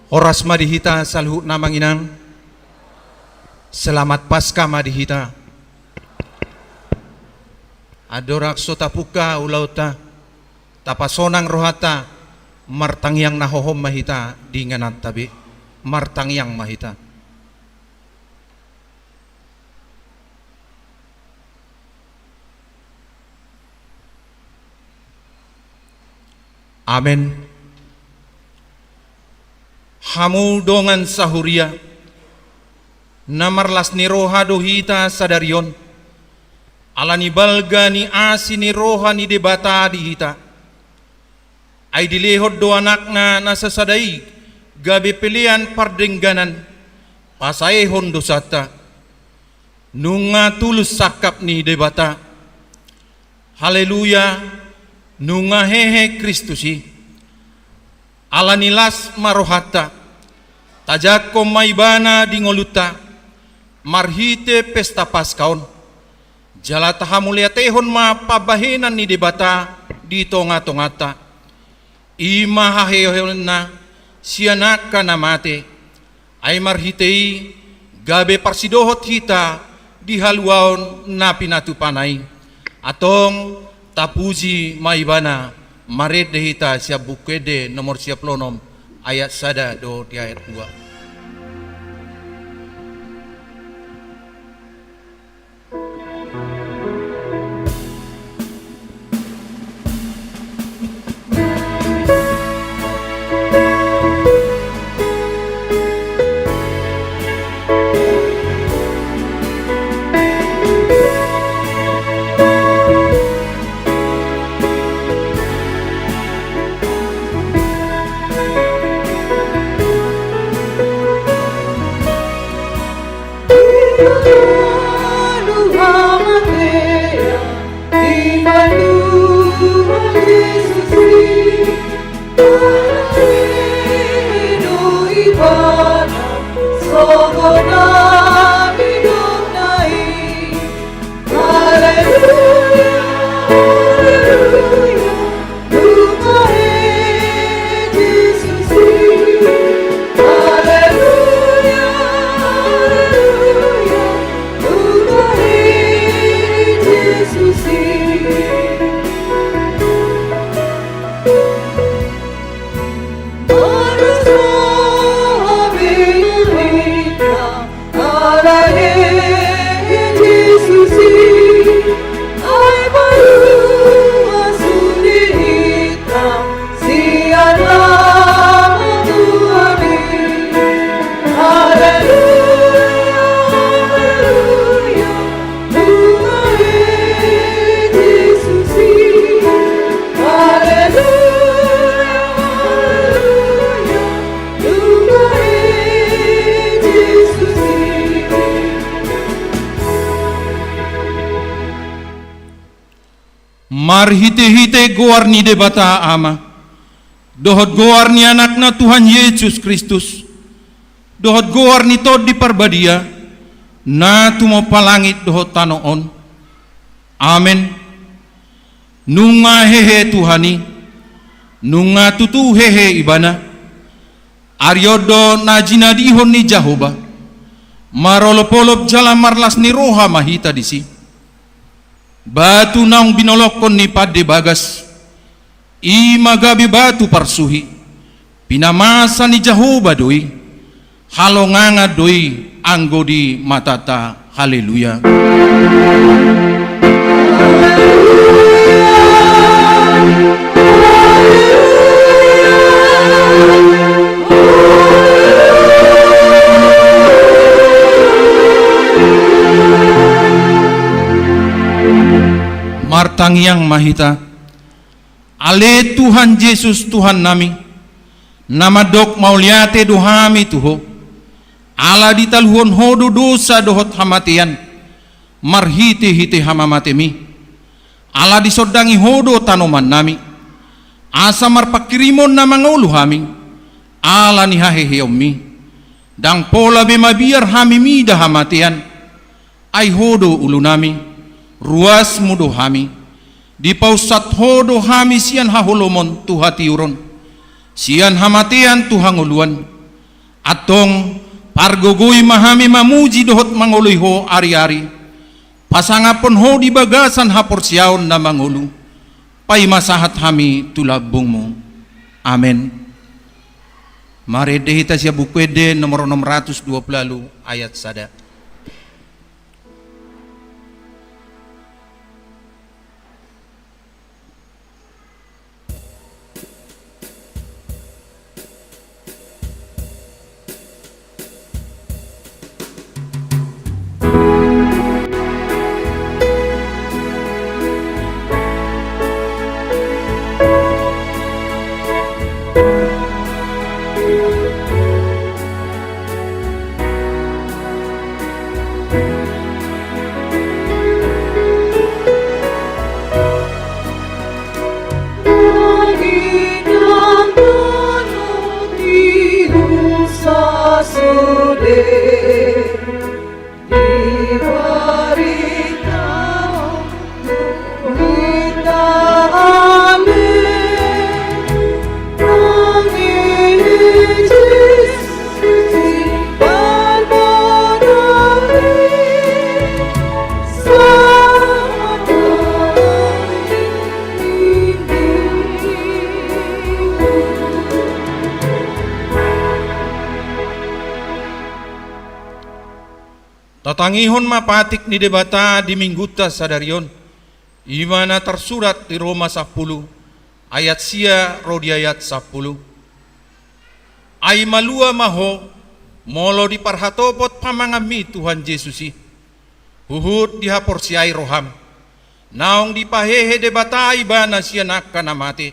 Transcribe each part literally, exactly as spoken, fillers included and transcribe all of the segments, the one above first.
Horas ma di hita saluhutna, Amang Inang. Selamat Paskah ma di hita. Andorang so tapungka ulaonta, tapasonang rohanta, martangiang na hohom ma hita di ingananta be. Martangiang ma hita. Amen. Hamu dongan sahuria, na marlas ni roha do hita sadari on, ala ni balga ni asi ni roha ni Debata di hita. Ai dilehon do Anakna na sasada i gabe pelean pardengganan, pasaehon dosanta. Nunga tulus sangkap ni Debata. Haleluya, nunga hehe Kristus i. Ala ni las ma rohanta, tajangkon ma Ibana di ngolunta, marhite pesta Paskah on. Jala tahamauliatehon ma pambahenan ni Debata di tongatonganta. I ma haheheonna sian angka na mate. Ai marhite i gabe parsidohot hita di haluaon na pinatupana i. Antong tapuji ma Ibana. Marende hita sian Buku Ende nomor sia pulu onom, ayat sada dohot di ayat dua. Marhitehite goar ni Debata Ama, dohot goar ni Anakna Tuhan Jesus Kristus, dohot goar ni Tondi Parbadia, na tumompa langit dohot tano on. Amen. Nunga hehe Tuhan i, nunga tutu hehe Ibana. Ari on do na jinadihon ni Jahowa, marolopolop jala marlas ni roha ma hita disi. Batu naung binolongkon ni pande bagas, i ma gabe batu parsuhi. Pinamasa ni Jahowa do i, halongangan do i anggo di matanta. Haleluya. Martangiang ma hita. Ale Tuhan Jesus, Tuhannami, na mandok mauliate do hami tu Ho, ala ditaluhon Ho do dosa dohot hamatean, marhitehite hamamatemi. Ala disondangi Ho do tanomannami, asa marpanghirimon na mangolu hami, ala ni haheheonmi. Ndang pola be mabiar hami mida hamatean, ai Ho do ulunami, ruasmu do hami. Dipaunsat Ho do hami sian haholomon tu hatiuron, sian hamatean tu hangoluan. Antong, pargogoi ma hami mamuji dohot mangoloi Ho ari-ari, pasangaphon Ho di bagasan haporseaon na mangolu, paima sahat hami tu lambungMu. Amen. Marende hita sian Buku Ende nomor onom ratus dua pulu ualu, ayat sada. Tatangihon ma patik ni Debata di Minggunta sadari on, i ma na tarsurat di Roma sampulu, ayat sia ro di ayat sampulu. Ai malua ma ho, molo diparhatopot pamanganmi Tuhan Jesus i, huhut dihaporseai roham, naung dipahehe Debata Ibana sian angka na mate.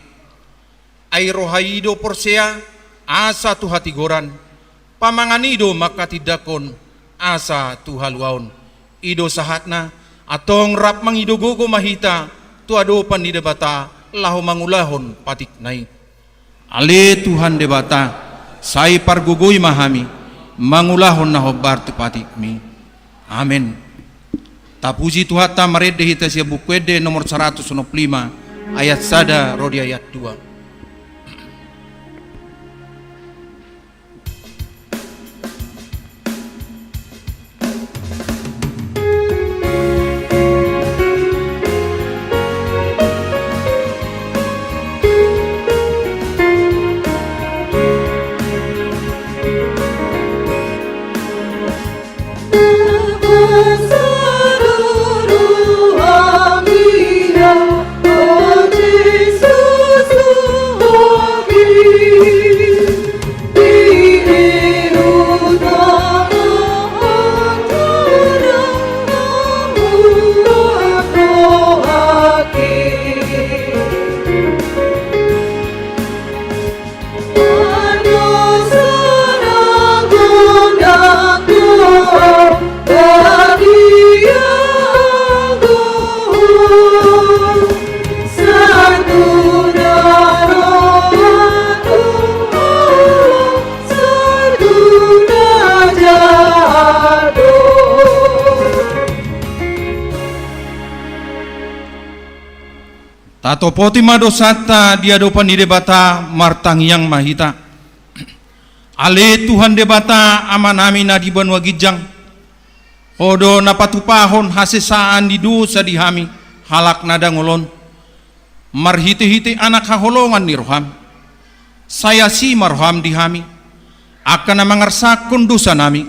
Ai roha i do porsea asa tu hatigoran, pamangan i do manghatindanghon asa tu haluaon. I do sahatna, antong rap mangido gogo ma hita tu adopan ni Debata laho mangulahon patikna i. Ale Tuhan Debata, sai pargogoi ma hami mangulahon na hombar tu patikmi. Amen. Tapuji Tuhanta. Marende hita sian Buku Ende nomor saratus onom pulu lima, ayat sada ro di ayat dua. Tatopoti ma dosanta di adopan ni Debata, martangiang ma hita. Ale Tuhan Debata, Amanami na di banua ginjang, Ho do na patupahon hasesaan ni dosa di hami, halak na dangol on, marhitehite Anak haholongan ni roham. Sai asi ma roham di hami, angka na mangarsakhon dosanami.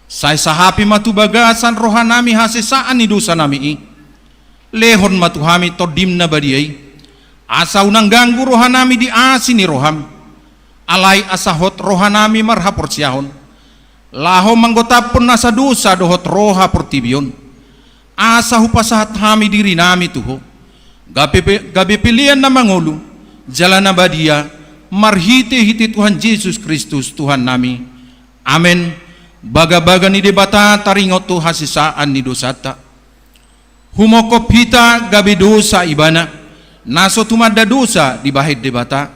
Sai sahapi ma tu bagasan rohanami hasesaan ni dosanami i. Lehon ma tu hami Tondim na badia i, asa unang ganggu rohanami di asi ni roham. Alai asa hot rohanami marhaporseaon, laho manggotaphon nasa dosa dohot roha portibi on, asa hupasahat hami dirinami tu Ho, gabe pe-, gabe pelean na mangolu jala na badia, marhitehite Tuhan Jesus Kristus Tuhannami. Amen. Bagabaga ni Debata taringot tu hasesaan ni dosanta. Humongkop hita gabe dosa Ibana, na so tumanda dosa dibahen Debata,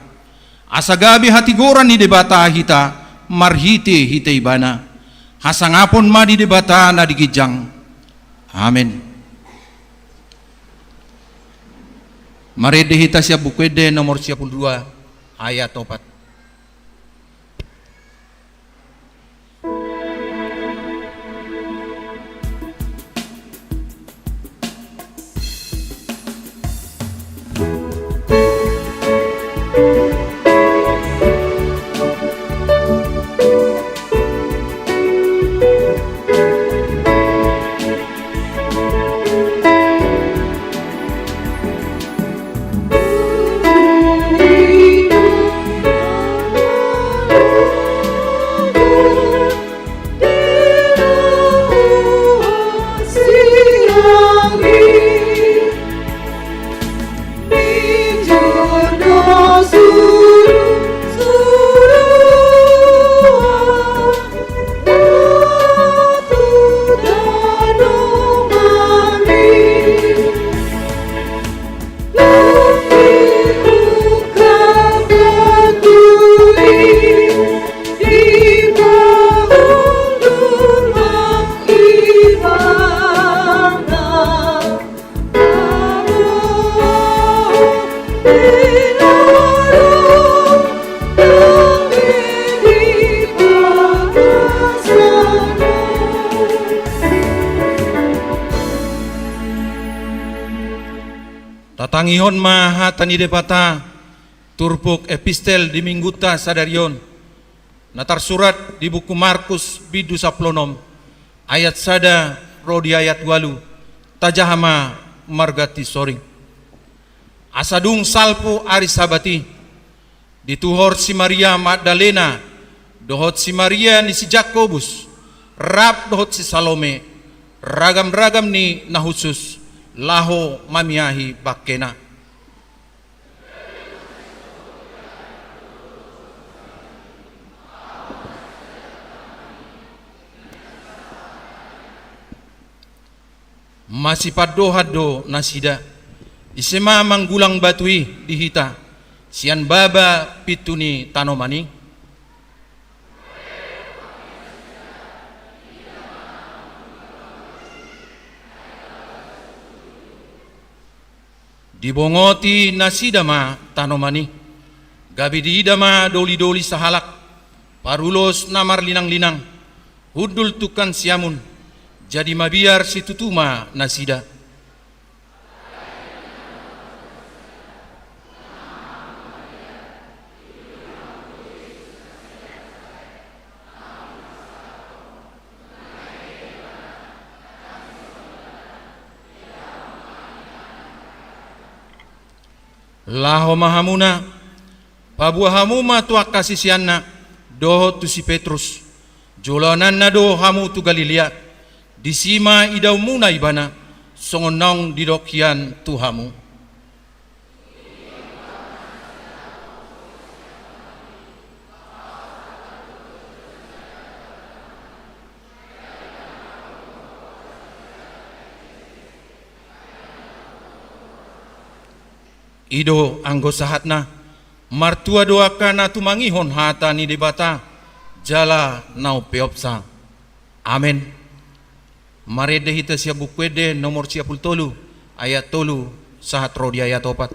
asa gabe hatigoran ni Debata hita marhitehite Ibana. Hasangapon ma di Debata na di ginjang. Amen. Marende hita sian Buku Ende nomor sia pulu dua, ayat opat. Tatangihon ma hata ni Debata, turpuk epistel di minggunta sadari on, na tarsurat di buku Markus bindu sampulu onom, ayat sada ro di ayat ualu, tajaha ma marganti soring. Asa dung salpu ari Sabat i, dituhor si Maria Magdalena, dohot si Maria ni si Jakobus, rap dohot si Salome, ragam-ragam ni na hushus, laho mamiahi bangkena. Masipandohan do nasida, ise ma manggulang batu i di hita, sian baba pintu ni tanoman i? Dibongoti nasida ma tanoman i, gabe diida ma doli-doli sahalak, parulos na marlinang-linang, hundul tungkan siamun, jadi mabiar situtu ma nasida. Laho ma hamuna, paboa hamu ma tu angka siseanna, dohot tu si Petrus, joloananna do hamu tu Galilea, disi ma idaonmuna ibana, songon naung didok hian tu hamu. I do anggo sahatna, martua do angka na tumangihon hata ni Debata, jala na umpeopsa. Amen. Marende hita sian Buku Ende nomor sia pulu tolu, ayat tolu sahat ro di ayat opat.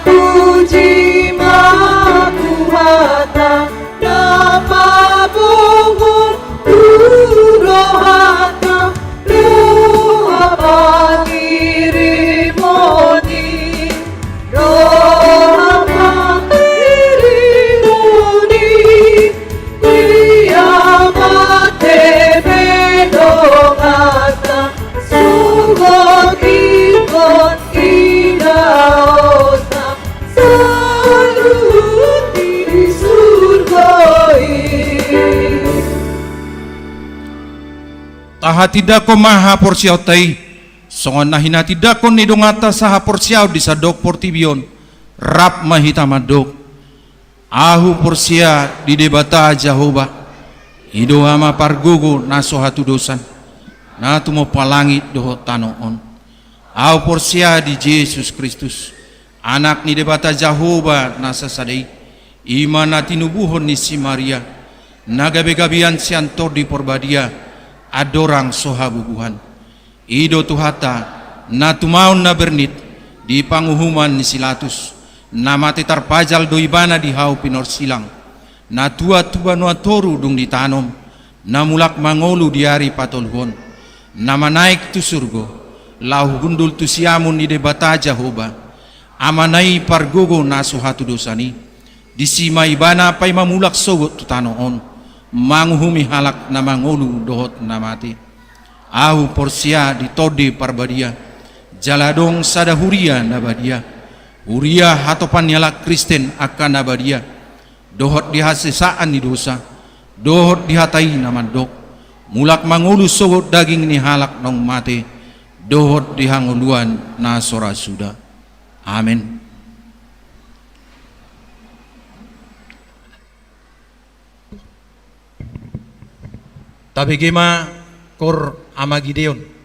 Puji ma Tuhanta, na papungu tu rohanta, roha pangirimon i, roha pangirimon i. Ia mate pe donganta, sogot ingkon idaonna, saluhut di surgo i. Tahatindangkon ma haporseaonta i, songon na hinatindangkon ni donganta sahaporseaon di sandok portibi on, rap ma hita mandok. Ahu porsea di Debata Jahowa, i do Ama pargogo na so hatudosan, na tumompa langit dohot tano on. Ahu porsea di Jesus Kristus, Anak ni Debata Jahowa na sasada i, i ma na tinubuhon ni si Maria, na gabe-gabean sian Tondi Porbadia, andorang so habubuhan. I do Tuhanta, na tumaon na bernit di panguhuman ni si Latus, na mate tarpajal do ibana di hau pinorsilang, na tuat tu banua toru dung ditanom, na mulak mangolu di ari patoluhon, na manaek tu surgo, laho hundul tu siamun ni Debata Jahowa, Amana i pargogo na so hatudosan i. Disi ma ibana paima mulak sogot tu tano on, manguhumi halak na mangolu dohot na mate. Ahu porsea di Tondi Parbadia, jala adong sada huria na badia, huria hatopan ni halak Kristen angka na badia, dohot di hasesaan ni dosa, dohot di hata i na mandok, mulak mangolu sogot daging ni halak naung mate, dohot di hangoluan na so ra suda. Amen. Tabege ma Koor Ama Gideon.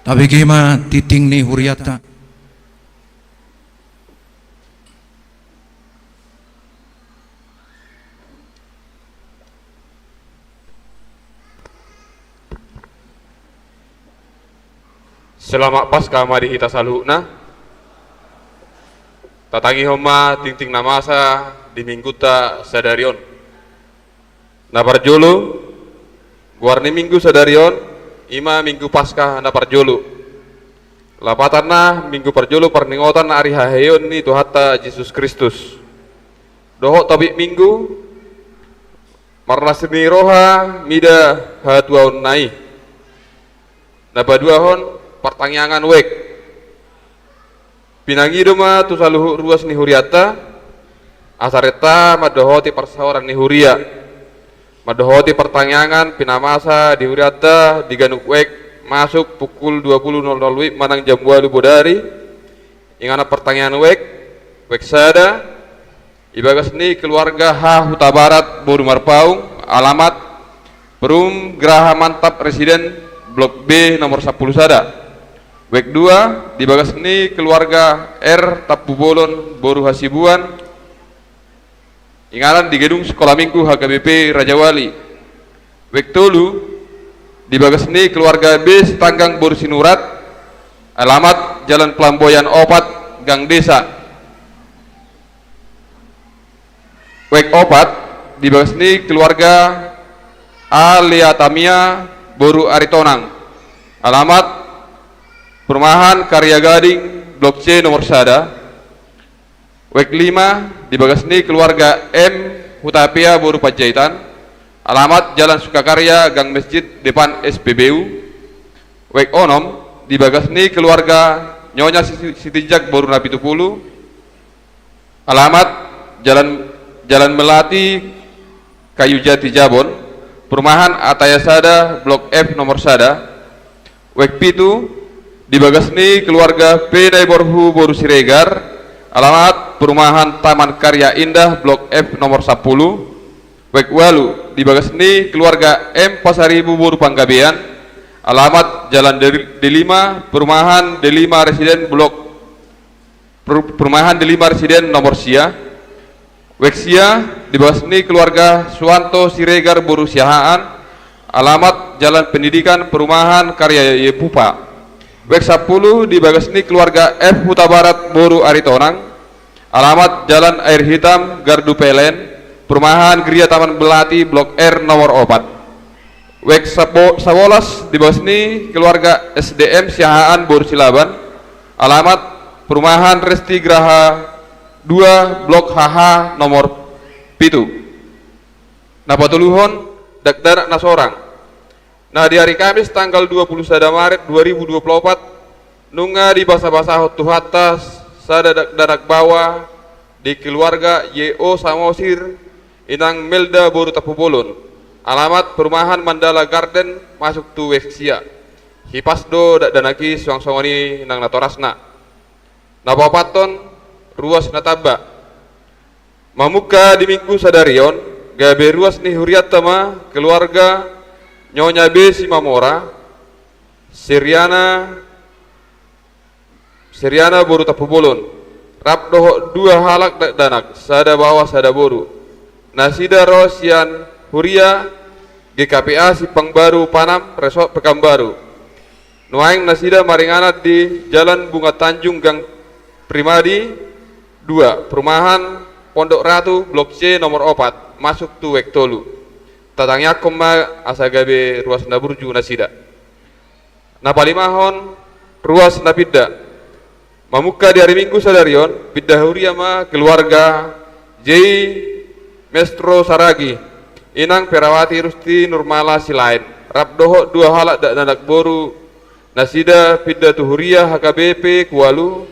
Tabege ma tingting ni hurianta. Selamat Paskah ma di hita saluhutna. Tatangihon ma tingting na masa di minggunta sadari on. Na parjolo, goar ni minggu sadari on, i ma Minggu Paskah na parjolo. Lapatanna, minggu parjolo parningotan ari haheheon ni Tuhanta Jesus Kristus. Dohot topik minggu, marlas ni roha mida hatuaonna i. Na paduahon, partangiangan wijk. Pinangido ma tu saluhut ruas ni hurianta, asa renta mandohoti parsaoran ni huria. Mandohoti partangiangan pinamasa di hurianta di ganup wijk masuk pukul dua puluh nol nol wib manang jam ualu bodari. Inganan partangiangan wijk, wijk sada, di bagas ni keluarga H Hutabarat boru Marpaung, alamat Perum Graha Mantap Residen, Blok B, nomor sampulu sada. Wijk dua, di bagas ni keluarga R Tampubolon boru Hasibuan, inganan di gedung Sekolah Minggu H K B P Rajawali. Wijk tolu, di bagas ni keluarga B Sitanggang boru Sinurat, alamat Jalan Pelamboyan opat, Gang Desa. Wijk opat, di bagas ni keluarga A Lea Tamia boru Aritonang, alamat Perumahan Karya Gading, Blok C, nomor sada. Wijk lima, di bagas ni keluarga M Hutapea boru Panjaitan, alamat Jalan Sukakarya, Gang Masjid, depan S P B U. Wijk onom, di bagas ni keluarga Nyonya Siti-, Sitinjak boru Napitupulu, alamat Jalan, Jalan Melati, Kayu Jati Jabon, Perumahan Ataya Sada, Blok F, nomor sada. Wijk pitu, di bagas ni keluarga P Naiborhu boru Siregar, alamat Perumahan Taman Karya Indah, Blok F, nomor sampulu. Wijk ualu, di bagas ni keluarga M Pasaribu boru Panggabean, alamat Jalan Del-, Delima, Perumahan Delima Residen, Blok Per-, Perumahan Delima Residen nomor sia. Wijk sia, di bagas ni keluarga Suwanto Siregar boru Siahaan, alamat Jalan Pendidikan, Perumahan Karya Yepupa. Wijk sampulu, di bagas ni keluarga F Hutabarat boru Aritonang, alamat Jalan Air Hitam, Gardu P L N, Perumahan Geria Taman Melati, Blok R, nomor opat. Wijk sapo-, sabolas, di bagas ni keluarga S D M Siahaan boru Silaban, alamat Perumahan Resti Graha dua, Blok H H, nomor pitu. Na patoluhon, dakdanak na sorang. Nah, di hari Kamis tanggal dua puluh sada Maret dua ribu dua puluh opat, nunga dibasabasahon Tuhanta sada dakdanak baoa di keluarga Y O Samosir, inang Melda boru Tampubolon, alamat Perumahan Mandala Garden, masuk tu wijk sia. Hipas do dakdanak i suang songon i nang natorasna. Na paopathon, ruas na tamba. Mamungka di Minggu sadari on, gabe ruas ni hurianta ma keluarga Nyonya B. Simamora, Siriana, Siriana boru Tampubolon, rap dohot dua halak dakdanak, sada baoa sada boru. Nasida ro sian huria G K P A Simpang Baru Panam, Resort Pekanbaru. Nuaeng nasida maringanan di Jalan Bunga Tanjung, Gang Primadi dua, perumahan Pondok Ratu, Blok C, nomor opat, masuk tu wek tolu. Tatangiangkon ma asa gabe ruas na burju nasida. Na palimahon, ruas na pinda. Mamungka di ari Minggu sadari on, pinda huria ma keluarga J. Mestro Saragi, inang Perawati Rusti Nurmala Silaen, rap dohot dua halak dakdanak boru nasida, pinda tu huria H K B P Kualu,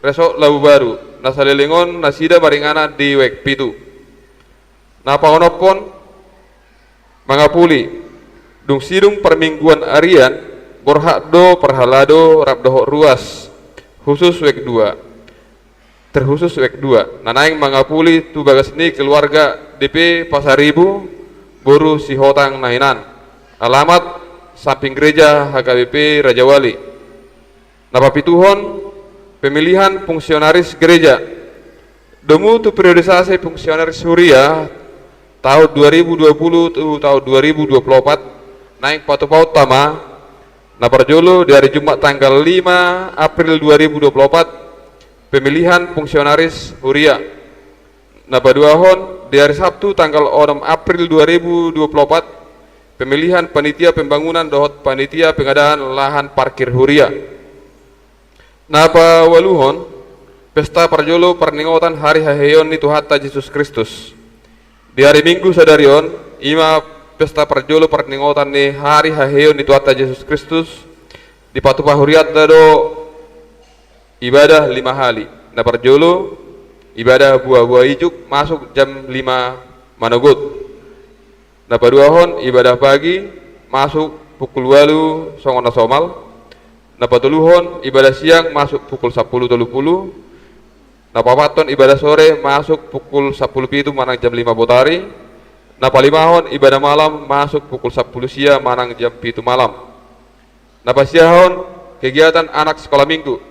Resort Labu Baru. Na saleleng on nasida maringanan di wek pitu. Na paonomhon, mangapuli. Dung sidung parmingguan arian, borhat do parhalado rap dohot ruas, khusus wek dua, terkhusus wek dua, na naeng mangapuli tu bagas ni keluarga D P Pasaribu, boru Sihotang na hinan. Alamat samping gereja H K B P Rajawali. Na papituhon, pemilihan fungsionaris gereja. Domu tu periodisasi fungsionaris huria tahun dua ribu dua puluh tu tahun dua ribu dua puluh opat, naeng patupaonta ma. Na parjolo, di ari Jumat tanggal lima April dua ribu dua puluh opat, pemilihan fungsionaris huria. Na paduahon, di ari Sabtu tanggal onom April dua ribu dua puluh opat, pemilihan panitia pembangunan dohot panitia pengadaan lahan parkir huria. Na paualuhon, pesta parjolo parningotan hari haheheon ni Tuhanta Jesus Kristus. Di ari Minggu sadari on, i ma pesta parjolo parningotan ni hari haheheon ni Tuhanta Jesus Kristus, dipatupa hurianta do ibadah lima hali. Na parjolo, ibadah buabua ijuk masuk jam lima manogot. Na paduahon, ibadah pagi masuk pukul ualu songon na somal. Na patoluhon, ibadah siang masuk pukul sampulu tolu pulu. Na paopathon, ibadah sore masuk pukul sampulu pitu manang jam lima botari. Na palimahon, ibadah malam masuk pukul sampulu sia manang jam pitu malam. Na pasiahon, kegiatan anak sekolah minggu.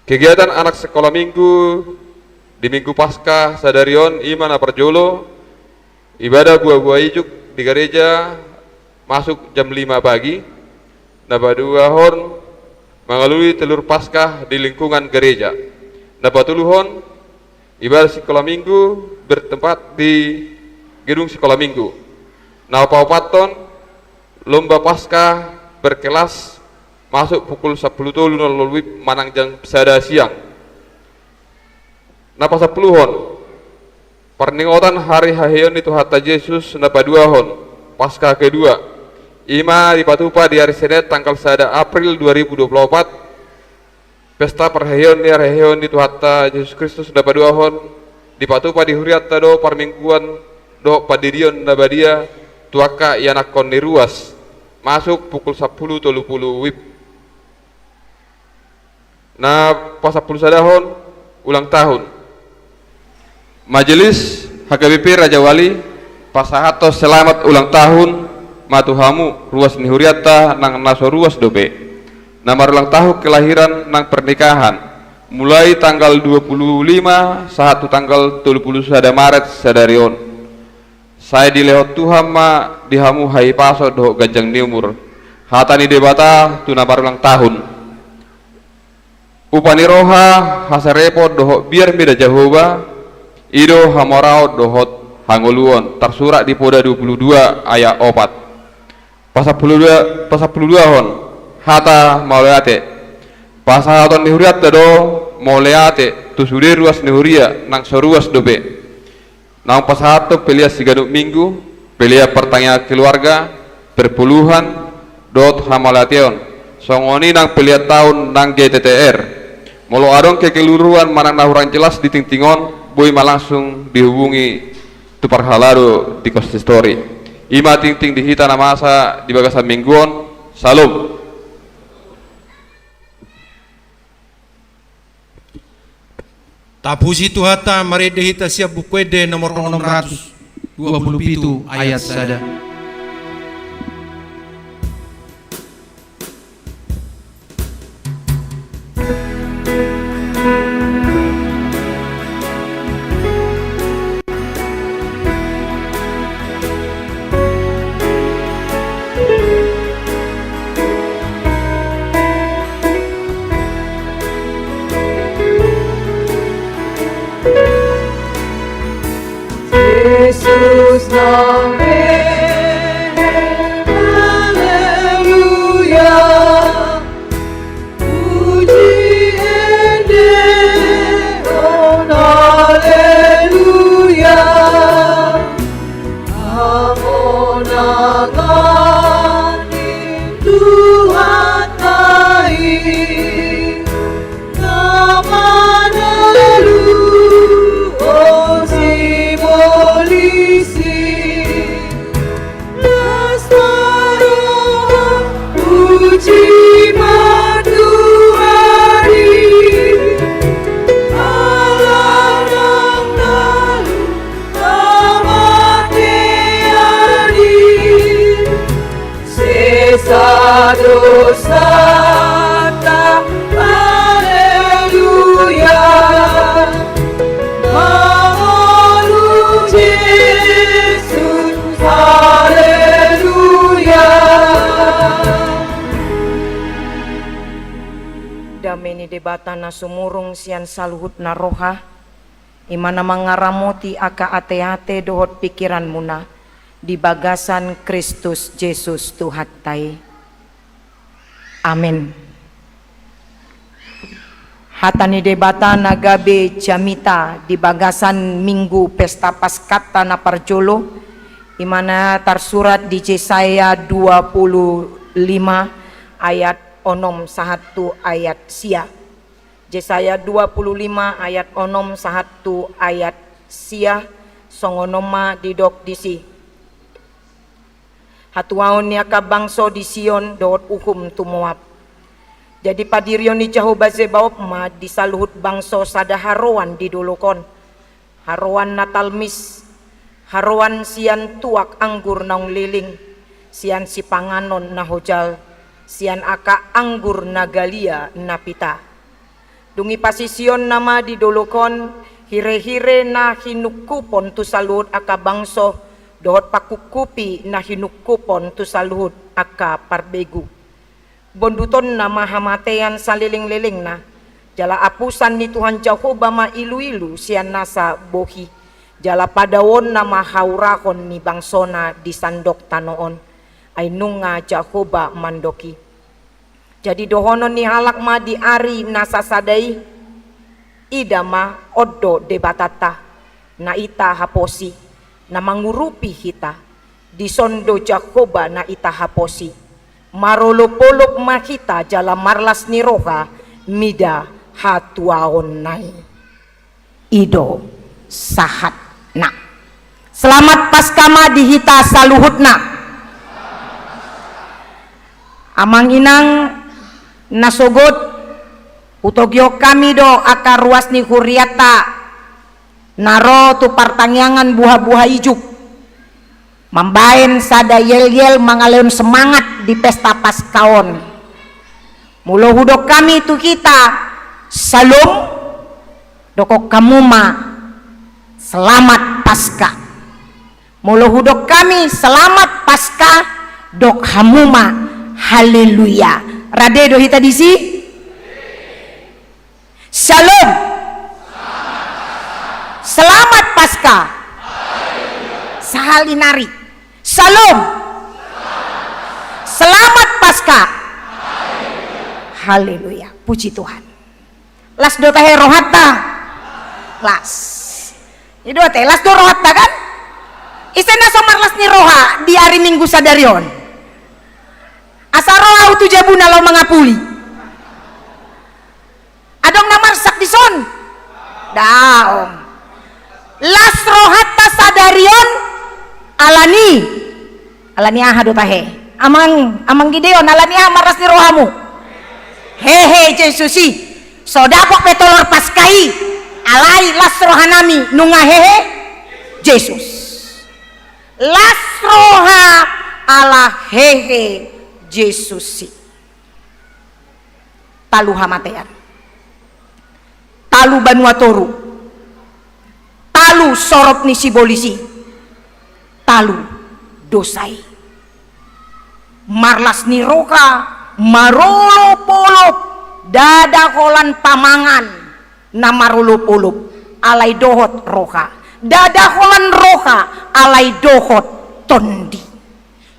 Kegiatan anak sekolah minggu di Minggu Paskah sadari on, i ma na parjolo, ibadah buabua ijuk di gareja masuk jam lima pagi. Na paduahon, mangalului telur Paskah di lingkungan gareja. Na patoluhon, ibadah sikola minggu bertempat di gedung sikola minggu. Na paopathon, lomba Paskah berkelas masuk pukul sampulu tolu nol nol wib manang jam sada siang. Na pasampuluhon, parningotan hari haheheon ni Tuhanta Jesus na paduahon, Paskah kedua. I ma dipatupa di ari Senin tanggal sada April dua ribu dua puluh opat, pesta parhaheon ni ari haheheon ni Tuhanta Jesus Kristus na paduahon, dipatupa di hurianta do parmingguan dohot pandidion na badia tu angka ianakhon ni ruas, masuk pukul sampulu tolu pulu wib. Na pasampulu sadahon, ulang tahun. Majelis H K B P Rajawali pasahathon selamat ulang tahun ma tu hamu, ruas ni hurianta nang na so ruas dope, na marulang tahun kelahiran nang pernikahan, mulai tanggal dua pulu lima sahat tu tanggal tolu pulu sada Maret sadari on. Sai dilehon Tuhan ma di hamu hahipason dohot ganjang ni umur. Hata ni Debata tu na marulang tahun. Upa ni roha, hasarepon dohot biar mida Jahowa, i do hamoraon dohot hangoluon, tarsurat di Poda dua pulu dua ayat opat. Pasampulu dua, pasampulu duahon, hata mauliate. Pasahaton ni hurianta do mauliate tu sude ruas ni huria nang so ruas dope. Naung pasahathon pelean siganup minggu, pelean partangiangan keluarga, perpuluhan, dohot hamauliateon. Songon i nang pelean taon nang G T T R. Molo adong kekeliruan manang na hurang jelas di tingting on, boi ma langsung dihubungi tu parhalado di konsistori. I ma tingting di hita na masa di bagasan minggu on. Salom. Tapuji Tuhanta, marende hita sian Buku Ende nomor onom ratus dua pulu pitu ayat sada. Jesus nang menem, haleluya. Puji ende on, haleluya. Hamonangan ni Tuhanta i. Na mangalului on sibolis i. Las ma roha, puji ma Tuhan i. Ala nang talu hamatean i. Sesa dosanta, haleluya. Mangolu Jesus, haleluya. Dame ni Debata na sumurung sian saluhutna roha, i ma na mangaramoti angka ateate dohot pingkiranmuna di bagasan Kristus Jesus Tuhanta i. Amen. Hata ni Debata na gabe jamita di bagasan Minggu Pesta Paskahta na parjolo, i ma na tarsurat di Jesaya dua pulu lima ayat onom sahat tu ayat sia. Jesaya dua pulu lima ayat onom sahat tu ayat sia, songon on ma didok disi. Hatuaon ni angka bangso di Sion dohot uhum tu Moab. Jadi padirion ni Jahowa Zebaot ma di saluhut bangso sada haroan di dolok on. Haroan na talmis, haroan sian tuak anggur naung leleng, sian sipanganon na hojal, sian angka anggur na galia na pita. Dung i pasiseonna ma di dolok on hirehire na hinungkupon tu saluhut angka bangso, dohot pangkungkupi na hinungkupon tu saluhut angka parbegu. Bondutonna ma hamatean salelenglelengna, jala apusan ni Tuhan Jahowa ma iluilu sian nasa bohi, jala padaoonna ma haurahon ni bangsona di sandok tano on. Ai nunga Jahowa mandok i. Jadi dohonon ni halak ma di ari na sasada i, ida ma, on do Debatanta, na hita haposi, na mangurupi hita. Dison do Jahowa na hita haposi. Marolopolop ma hita jala marlas ni roha mida hatuaonna i. I do sahatna. Selamat Paskah ma di hita saluhutna. Amang inang na sogot, hutogihon hami do angka ruas ni hurianta na ro tu partangiangan buhabuha ijuk, mambahen sada yelyel mangalehon semangat di Pesta Paskah on. Molo hudok hami tu hita, Syalom, dokhon hamu ma, Selamat Paskah. Molo hudok hami, Selamat Paskah, dok hamu ma, Haleluya. Rade do hita disi? Syalom. Selamat Paskah. Sahali nari. Syalom. Selamat Paskah. Haleluya. Puji Tuhan. Las do tahe rohanta? Las. I do ate, las do rohanta kan? Ise na so marlas ni roha di ari Minggu sadari on? Asa ro ahu tu jabuna laho mangapuli. Adong na marsak dison? Daong. Las rohanta sadari on alani, alani aha do tahe? Amang, Amang Gideon, alani aha marlas ni rohamu? Hehe, Jesus i. So dapot pe tolor Paskah i. Alai las rohanami nunga hehe Jesus. Las roha ala hehe Jesus i. Talu hamatean. Talu banua toru. Talu sorop ni sibolis i. Talu dosa i. Marlas ni roha, marolopolop, ndada holan pamangan na marolopolop, alai dohot roha. Ndada holan roha, alai dohot tondi.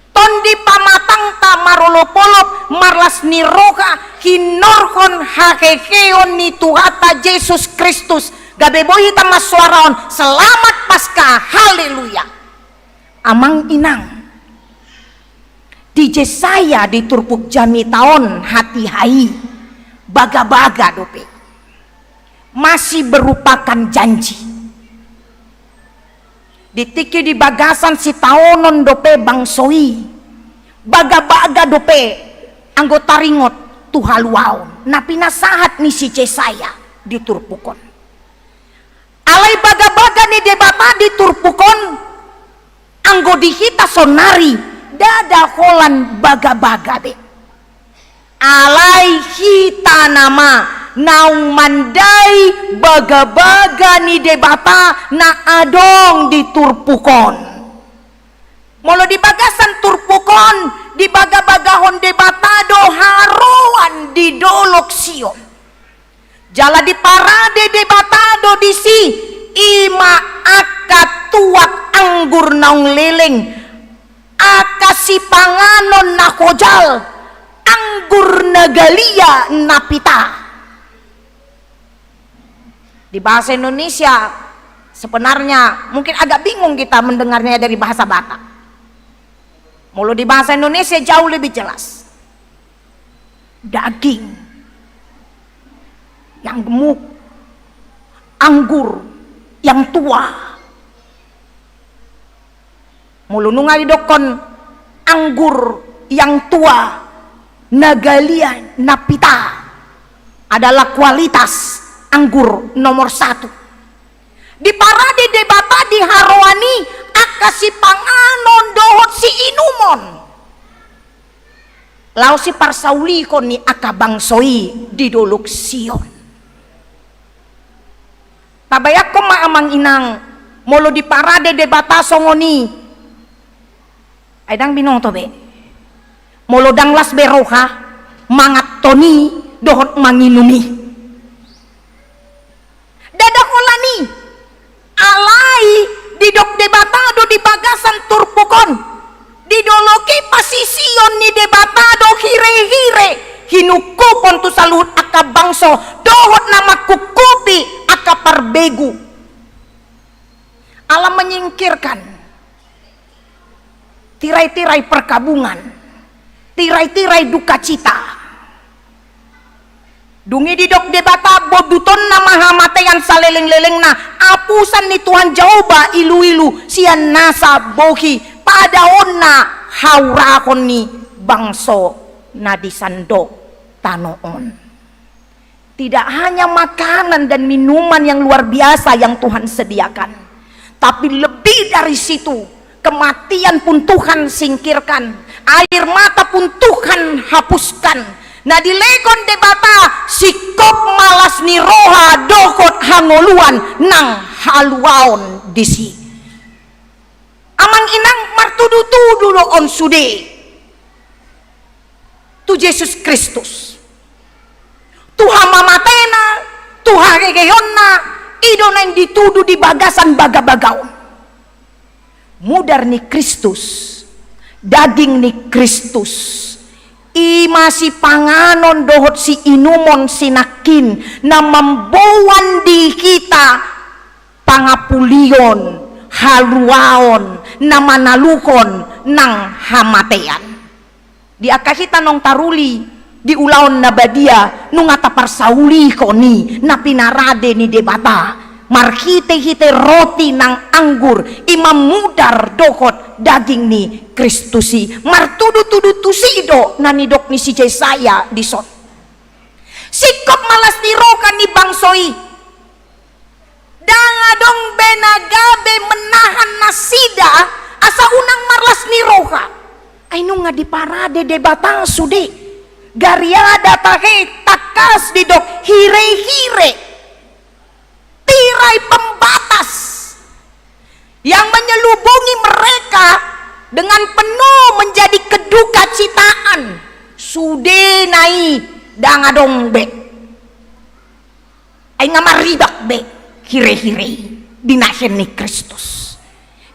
Tondi pamatangta marolopolop, marlas ni roha, hinorhon haheheon ni Tuhanta Jesus Kristus, gabe boi hita marsoara on, Selamat Paskah, haleluya. Amang inang, di Jesaya di turpuk jamita on hatiha i, bagabaga dope. Masih berupakan janji. Di tingki di bagasan sitaonon dope bangso i, bagabaga dope anggo taringot tu haluaon na pinasahat ni si Jesaya di turpuk on. Alai bagabaga ni Debata di turpuk on, anggo di hita saonari, ndada holan bagabaga be. Alai hita nama naung mandai bagabaga ni Debata na adong di turpuk on. Molo di bagasan turpuk on, dibagabagahon Debata do haroan di Dolok Sion. Jala diparade Debata do disi, i ma angka tuak anggur naung leleng, angka sipanganon na hojal, anggur na galia na pita. Di bahasa Indonesia, sebenarnya mungkin agak bingung kita mendengarnya dari bahasa Batak. Molo di bahasa Indonesia jauh lebih jelas. Daging yang gemuk, anggur yang tua. Molo nunga didokkon anggur yang tua, na galia na pita, adalah kualitas anggur nomor satu. Diparade Debata di haroan i angka sipanganon dohot siinumon. Laos siparsaulihon ni angka bangso i di Dolok Sion. Tabayangkon ma amang inang, molo diparade Debata songon i. Ai ndang binoto be. Molo ndang las be roha, manganhon i, dohot manginum i. Ndada holan i, alai didok Debata do di bagasan turpuk on. Di dolok i pasision ni Debata do hirehire, hinungkupon tu saluhut angka bangso, dohot na mangkungkupi angka parbegu. Allah menyingkirkan tirai-tirai perkabungan, tirai-tirai dukacita. Dung i didok Debata, bondutonna ma hamatean saleleng-lelengna, apusan ni Tuhan Jahowa ilu-ilu sian nasa bohi padaonna haurahon ni bangso na di sandok tano on. Tidak hanya makanan dan minuman yang luar biasa yang Tuhan sediakan, tapi lebih dari situ, kematian pun Tuhan singkirkan, air mata pun Tuhan hapuskan. Na dilehon Debata, singkop ma las ni roha dohot hangoluan nang haluaon disi. Amang inang, martudu-tudu do on sude tu Jesus Kristus. Tu hamamatena, tu haheheonna, i do naeng ditudu di bagasan bagabaga on. Mudar ni Kristus, daging ni Kristus, i ma sipanganon dohot siinumon sinangkin na mamboan di hita pangapulion, haluaon, na manaluhon nang hamatean. Di angka hita naung taruli di ulaon na badia, nunga taparsaulihon i na pinarade ni Debata marhite-hite roti nang anggur, i ma mudar dohot daging ni Kristus i. Martudu-tudu tusi do na nidok ni si Jesaya dison. Singkop ma las ni roha ni bangso i. asa unang marlas ni roha. Ai nunga diparade Debata sude. Gariada tahe tangkas didok hirehire, tirai pembatas yang menyelubungi mereka dengan penuh menjadi keduka citaan. Sude na i ndang adong be. Ai nga marribak be hirehire i binahen ni Kristus.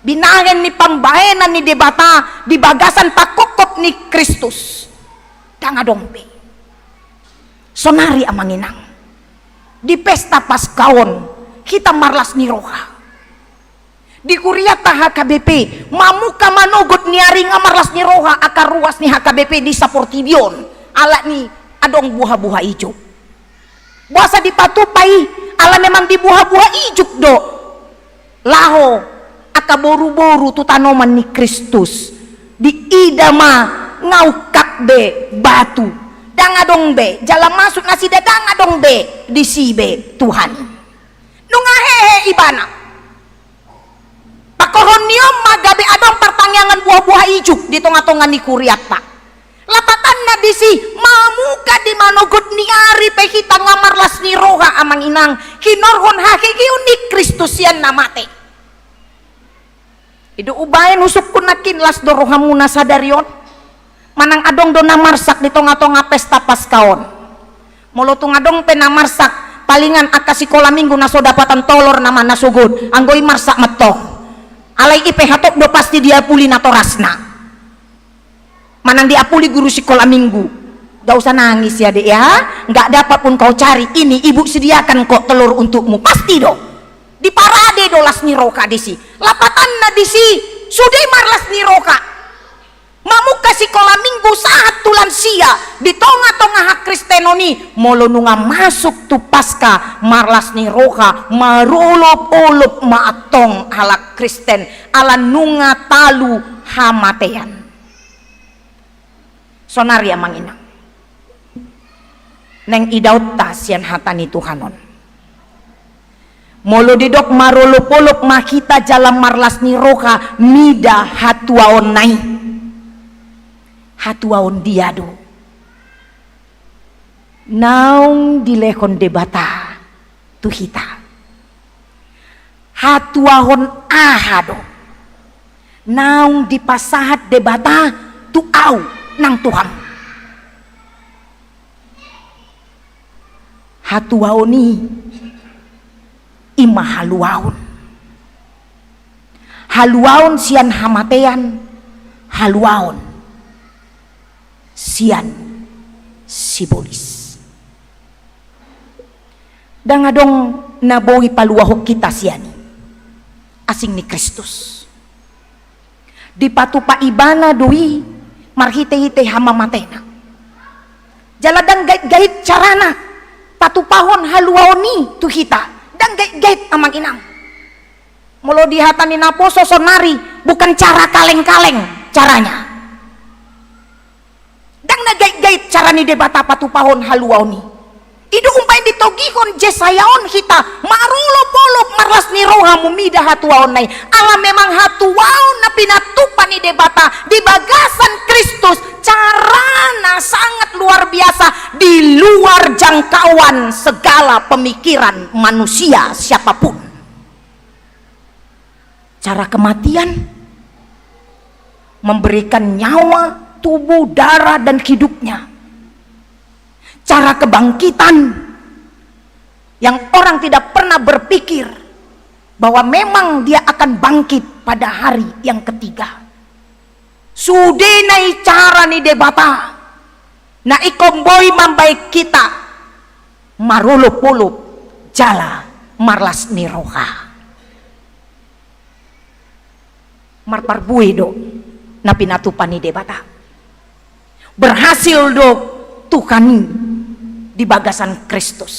Binahen ni pambahenan ni Debata di bagasan pangkophop ni Kristus. Ndang adong be. Sonari amang inang, di pesta Paska on hita marlas ni roha. Di kurianta H K B P, mamungka manogot ni ari nga marlas ni roha angka ruas ni H K B P di saportibi on, ala ni adong buhabuha ijuk. Boasa dipatupa i? Ala memang di buhabuha ijuk do laho angka boruboru tu tanoman ni Kristus. Diida ma nga ungkap be batu. Ndang adong be jala masuk nasida, ndang adong be disi be Tuhan. Nunga hehe ibana. Pangkorhon ni on ma gabe adong partangiangan buhabuha ijuk di tongatonga ni kurianta. Lapatanna disi, mamungka di manogot ni ari pe hita nga marlas ni roha amang inang, hinorhon haheheon ni Kristus sian na mate. I do umbahen husungkun nangkin las do rohamuna sadari on? Manang adong do na marsak di tongatonga pesta Paska on? Molo tung adong pe na marsak, palingan angka sikola minggu na so dapatan tolor nama na sogot, anggo i marsak mantong. Alai i pe hatop do pasti diapuli natorasna. Manang diapuli guru sikola minggu. Gak usah nangis ya dek ya, nggak dapat pun kau cari, ini ibu sediakan kok telur untukmu, pasti do. Diparade do las ni roha disi. Lapatanna disi, sude marlas ni roha. Mamungka sikola minggu sahat tu lansia di tongatonga hakristenon i, molo nunga masuk tu Paska, marlas ni roha, marolopolop ma antong halak Kristen, ala nunga talu hamatean. Sonari amang inang, naeng idaonta sian hata ni Tuhan on. Molo didok marolopolop ma hita jala marlas ni roha mida hatuaonna i. Hatuaon dia do? Naung dilehon Debata tu hita. Hatuaon aha do naung dipasahat Debata tu ahu nang tu hamu? Hatuaon i, i ma haluaon. Haluaon sian hamatean, haluaon sian sibolis. Ndang adong na boi paluahon hita sian i, asing ni Kristus. Dipatupa ibana do i marhitehite hamamatena. Jala ndang gaitgait carana patupahon haluaon i tu hita. Ndang gaitgait amang inang. Molo di hata ni naposo sonari, bukan cara kalengkaleng caranya. Ndang na gaitgait cara ni Debata patupahon haluaon i. I do umbahen ditogihon Jesaya on hita, marolopolop marlas ni roha mumida hatuaonna i. Ala memang hatuaon na pinatupa ni Debata di bagasan Kristus carana sangat luar biasa, di luar jangkauan segala pemikiran manusia siapapun. Cara kematian, memberikan nyawa, tubuh, darah, dan hidupnya. Cara kebangkitan yang orang tidak pernah berpikir bahwa memang dia akan bangkit pada hari yang ketiga. Sude na i cara ni Debata, na ingkon boi mambahen hita marolopolop jala marlas ni roha. Marparbue do na pinatupa ni Debata. Berhasil do Tuhan i di bagasan Kristus.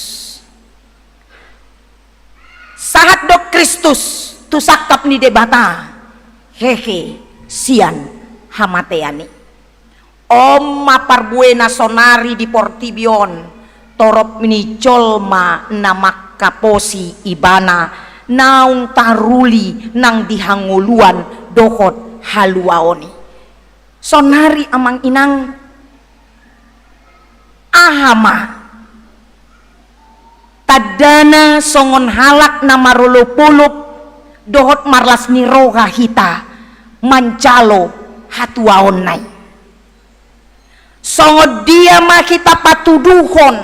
Sahat do Kristus tu sangkap ni Debata, hehe sian hamatean i. On ma parbuena sonari di portibi on, torop ni jolma na mangkaposi ibana, naung taruli nang di hangoluan dohot haluaon i. Saonari, amang inang, aha ma tandana songon halak na marolopolop dohot marlas ni roha hita manjalo hatuaonna i? Songon dia ma hita patuduhon,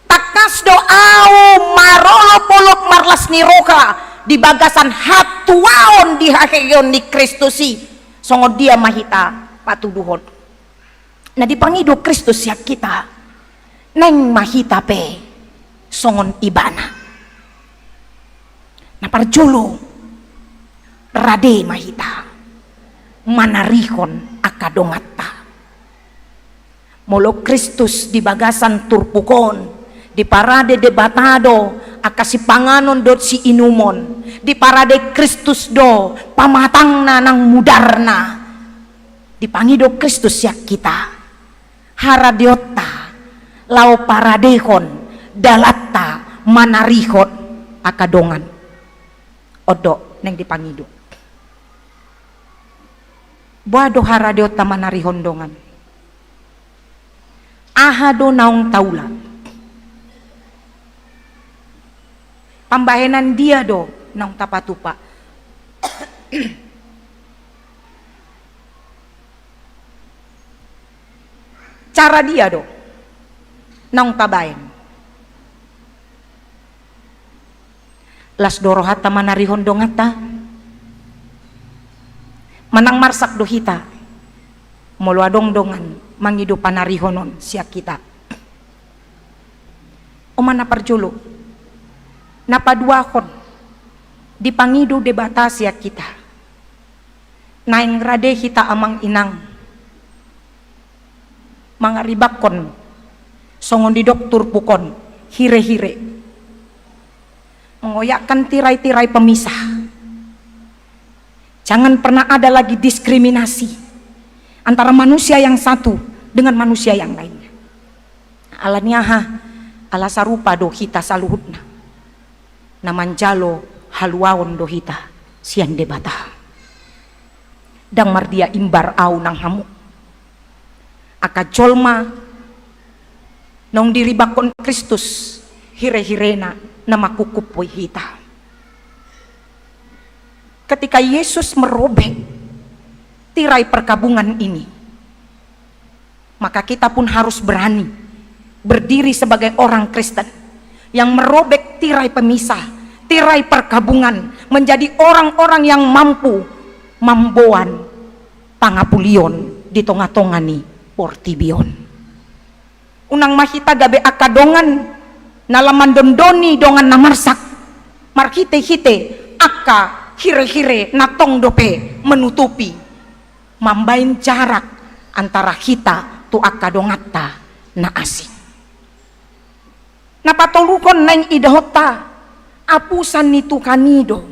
tangkas do ahu marolopolop marlas ni roha di bagasan hatuaon di haheheon ni Kristus i? Songon dia ma hita patuduhon? Na dipangido Kristus sian hita, naeng ma hita pe songon Ibana. Na parjolo, rade ma hita manarihon angka donganta. Molo Kristus di bagasan turpuk on, diparade Debata do angka sipanganon dohot siinumon, diparade Kristus do pamatangna nang mudarna. Dipangido Kristus sian hita haradeonta laho paradehon dalanta manarihon angka dongan. On do naeng dipangido. Boha do haradeonta manarihon dongan? Aha do naung taula? Pambahenan dia do naung tapatupa? Cara dia do naung tabaen? Las do rohanta manarihon donganta? Manang marsak do hita molo adong dongan mangido panarihonon sian hita? On ma na parjolo. Na paduahon, dipangido Debata sian hita, naeng rade hita, amang inang, mangaribakkon, songon didok turpuk on, hirehire, mengoyakkan tirai-tirai pemisah. Jangan pernah ada lagi diskriminasi antara manusia yang satu dengan manusia yang lainnya. Ala ni aha? Ala sarupa do hita saluhutna, na manjalo haluaon do hita sian Debata. Ndang mardia imbar ahu nang hamu, angka jolma naung diribakkon Kristus hirehirena na manghuphuphi hita. Ketika Yesus merobek tirai perkabungan ini, maka kita pun harus berani berdiri sebagai orang Kristen yang merobek tirai pemisah, tirai perkabungan, menjadi orang-orang yang mampu mamboan pangapulion di tonga-tonga ni portibi on. Unang ma hita gabe angka dongan na lam mandondoni dongan na marsak, marhite-hite angka hirehire na tong dope menutupi, mambaen jarak antara hita tu angka donganta na asing. Na patoluhon naeng idaonta, apusan ni Tuhan i do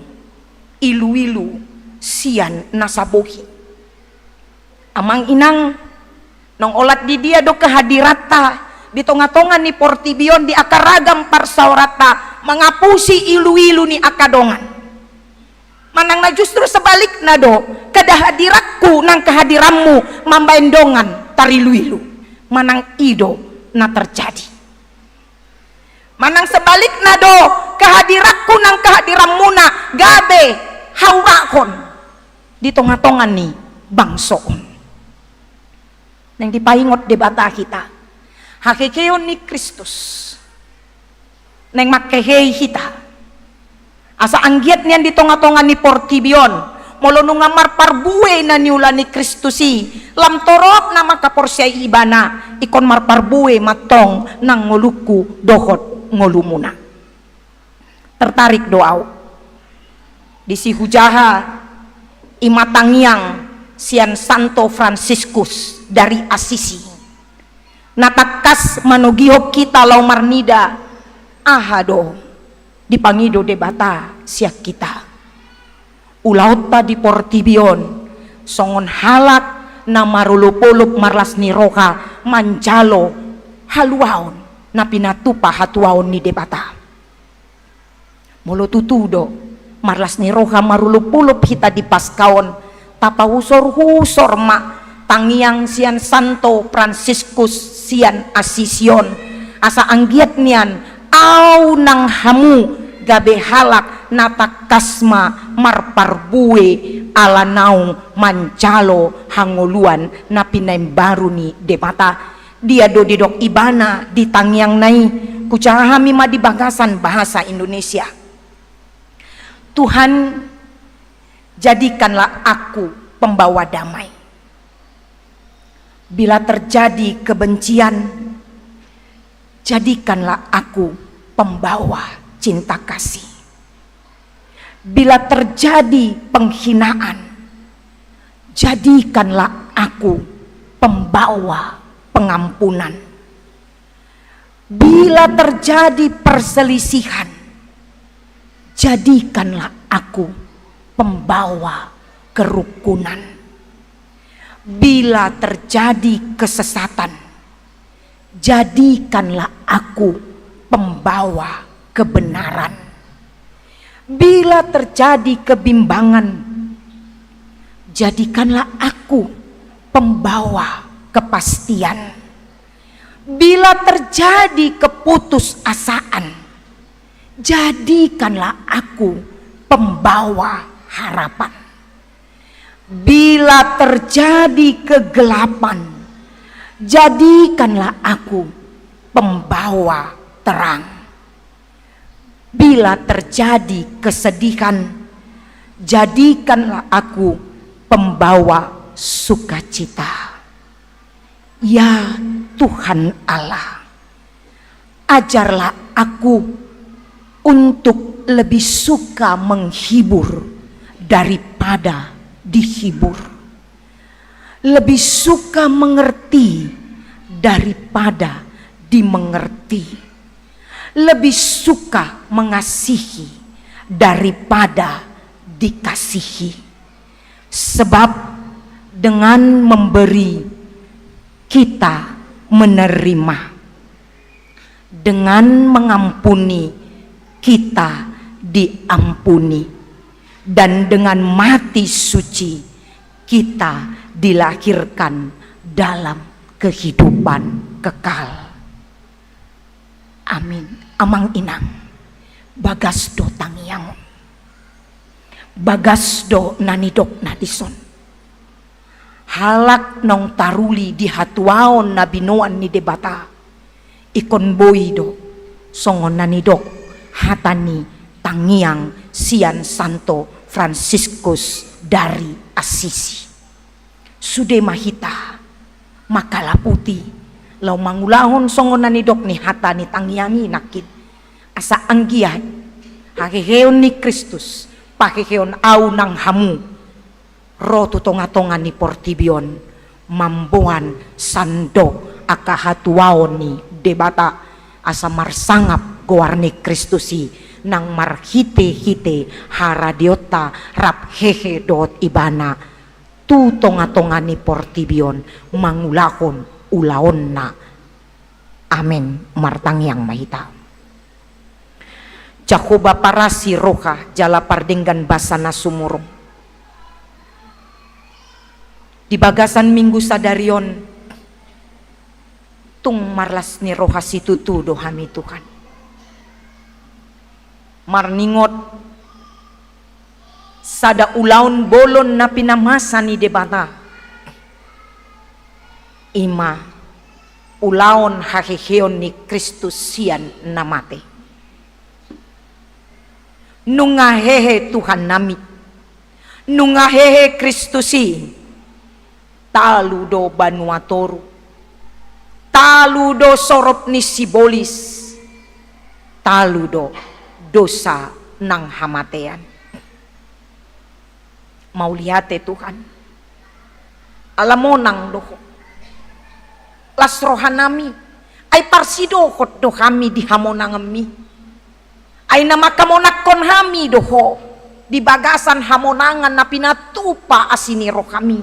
ilu-ilu sian na sabohi. Amang inang, naung olat di dia do kehadiranta di tonga-tonga ni portibi on, di angka ragam parsaoranta, mangapusi ilu-ilu ni angka dongan? Manang na justru sebalikna do, kehadiranku nang kehadiranmu mambaen dongan tarilu-ilu? Manang i do na terjadi? Manang sebalikna do, kehadiranku nang kehadiranmuna gabe haurahon di tonga-tonga ni bangso on? Naeng dipaingot Debata hita, haheheon ni Kristus naeng manghehei hita. Asa anggiat nian di tonga-tonga ni portibi on, molo nunga marparbue na niula ni Kristus i, lam torop na mangkaporseai Ibana, ingkon marparbue ma antong nang ngolungku dohot ngolumuna. Tertarik do ahu. Disi hujaha i ma tangiang sian Santo Fransiskus dari Assisi, na tangkas manogihon hita laho marnida, aha do dipangido Debata sian hita? Ulaonta di portibi on songon halak na marolopolop marlas ni roha manjalo haluaon na pinatupa hatuaon ni Debata. Molo tutu do Marlas ni roha marolopolop hita di Paska on, tapahusorhusor ma tangiang sian Santo Fransiskus sian Assisi on, asa anggiat nian ahu nang hamu gabe halak na tangkas ma marparbue ala naung manjalo hangoluan na pinaimbaru ni Debata. Dia do didok ibana di tangiangna i? Hujaha hami ma di bagasan bahasa Indonesia. Tuhan, jadikanlah aku pembawa damai. Bila terjadi kebencian, jadikanlah aku pembawa cinta kasih. Bila terjadi penghinaan, jadikanlah aku pembawa pengampunan. Bila terjadi perselisihan, jadikanlah aku pembawa kerukunan. Bila terjadi kesesatan, jadikanlah aku pembawa kebenaran. Bila terjadi kebimbangan, jadikanlah aku pembawa kepastian. Bila terjadi keputusasaan, jadikanlah aku pembawa harapan. Bila terjadi kegelapan, jadikanlah aku pembawa terang. Bila terjadi kesedihan, jadikanlah aku pembawa sukacita. Ya Tuhan Allah, ajarlah aku untuk lebih suka menghibur daripada dihibur, lebih suka mengerti daripada dimengerti, lebih suka mengasihi daripada dikasihi. Sebab dengan memberi, kita menerima. Dengan mengampuni, kita diampuni. Dan dengan mati suci, kita dilahirkan dalam kehidupan kekal. Amin. Amang inang, bagas do tangiang on. Bagas do na nidokna dison. Halak naung taruli di hatuaon na binoan ni Debata, ingkon boi do songon na nidok hata ni tangiang sian Santo Fransiskus dari Assisi. Sude ma hita mangkalaputi laho mangulahon songon na nidok ni hata ni tangiang i nangkin, asa anggiat haheheon ni Kristus paheheon ahu nang hamu ro tu tongatonga ni portibi on, mamboan sandok angka hatuaon ni Debata, asa marsangap goar ni Kristus i nang marhitehite haradeonta rap hehe dohot Ibana tu tongatonga ni portibi on mangulahon ulaonna. Amen. Martangiang ma hita. Jahowa parasi roha jala pardenggan basa na sumurung. Di bagasan Minggu sadari on, tung marlas ni roha situtu do hami, Tuhan, marningot sada ulaon bolon na pinamasa ni Debata, i ma ulaon haheheon ni Kristus sian na mate. Nunga hehe Tuhannami, nunga hehe Kristus i, talu do banua toru, talu do sorop ni sibolis, talu do dosa nang hamatean. Mauliate Tuhan, ala monang do Ho. Las rohanami, ai parsidohot do hami di hamonanganMi. Ai na manghamonangkon hami do Ho di bagasan hamonangan na pinatupa asi ni rohaMi.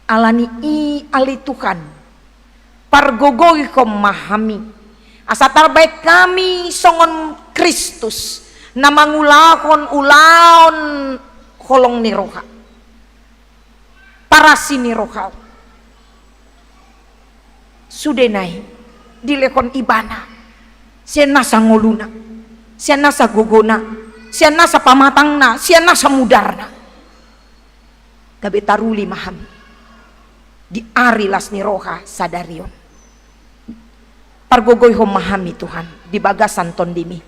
Ala ni i ale Tuhan, pargogoihon ma hami, asa tarbaen hami songon Kristus, na mangulahon ulaon holong ni roha, parasi ni roha. Sude nai dilehon ibana sian nasa ngoluna, sian nasa gogona, sian nasa pamatangna, sian nasa mudarna. Gabe taruli ma hami di ari las ni roha sadari on. Pargogoihon ma hami Tuhan di bagasan tondimi.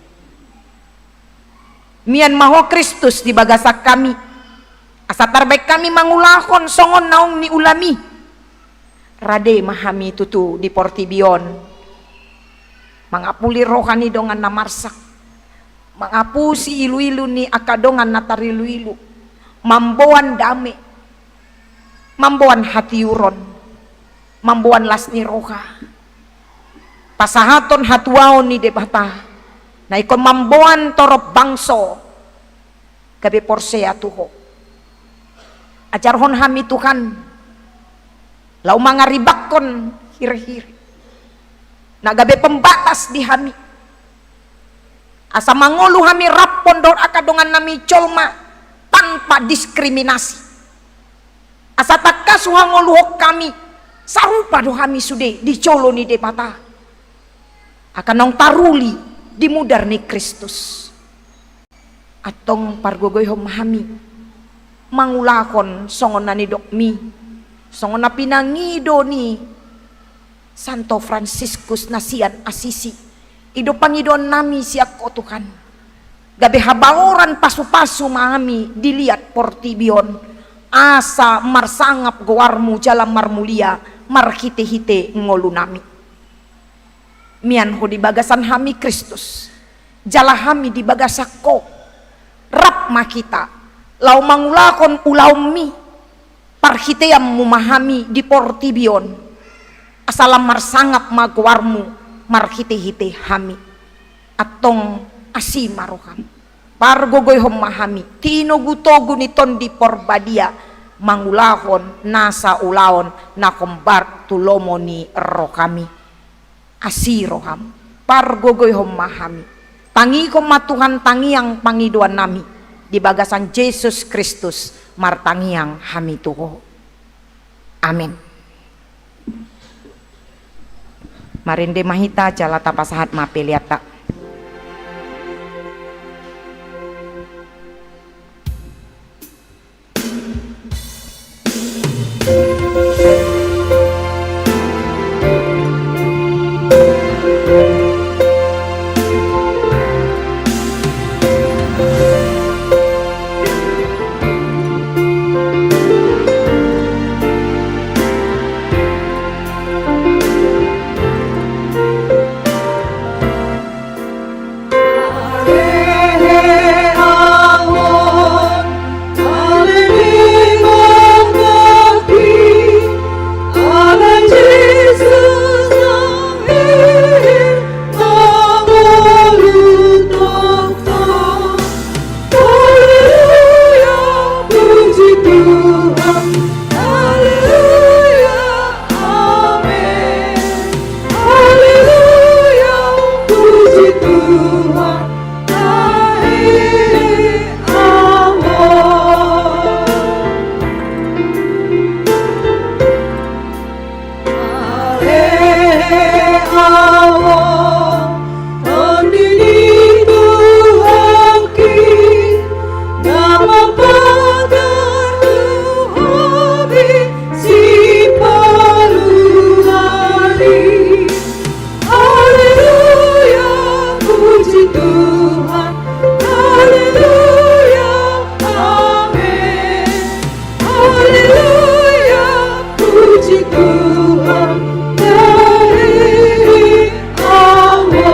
Mian ma Ho Kristus di bagasan hami, asa tarbaen hami mangulahon songon naung niulami. Rade ma hami tutu di portibi on, mangapuli roha ni dongan na marsak, mangapusi iluilu ni angka dongan na tariluilu, mamboan dame, mamboan hatiuron, mamboan las ni roha, pasahathon hatuaon ni Debata na ingkon mamboan torop bangso gabe porsea tu Ho. Ajarhon hami Tuhan, laho mangaribakkon hirihiri na gabe pembatas di hami, asa mangolu hami rap dohot angka dongan nami jolma tanpa diskriminasi. Asa tangkas hangoluhon hami, sarupa do hami sude di jolo ni Debata, angka naung taruli di mudar ni Kristus. Antong pargogoihon ma hami mangulahon songon na nidokmi, songon na pinangido ni Santo Fransiskus na sian Asisi. I do pangidoan nami sian Ho Tuhan, gabe habaoran pasupasu ma hami di liat portibi on, asa marsangap goarmu jala marmulia marhitehite ngolu nami. Mian Ho di bagasan hami Kristus, jala hami di bagasan Ho. Rap ma hita laho mangulahon ulaonmi, parhiteanmu ma hami di portibi on, asa lam marsangap ma goarmu marhitehite hami. Antong asi ma roham. Pargogoihon ma hami tinogutogu ni Tondi Porbadia, mangulahon nasa ulaon na hombar tu lomo ni rohami. Asi roham, pargogoihon ma hami. Tangihon ma Tuhan tangiang pangidoan nami, di bagasan Jesus Kristus martangiang hami tu Ho. Amen. Marende ma hita jala tapasahat ma peleanta. Haleluya, puji Tuhan. Haleluya, amen. Haleluya, puji Tuhan. Ae, amen. Ale awo, Tondi ni Tuhangki, na mangkatai hobi sipalu ari. Haleluya, puji Tuhan. Haleluya, amen. Haleluya, puji Tuhan dari Allah.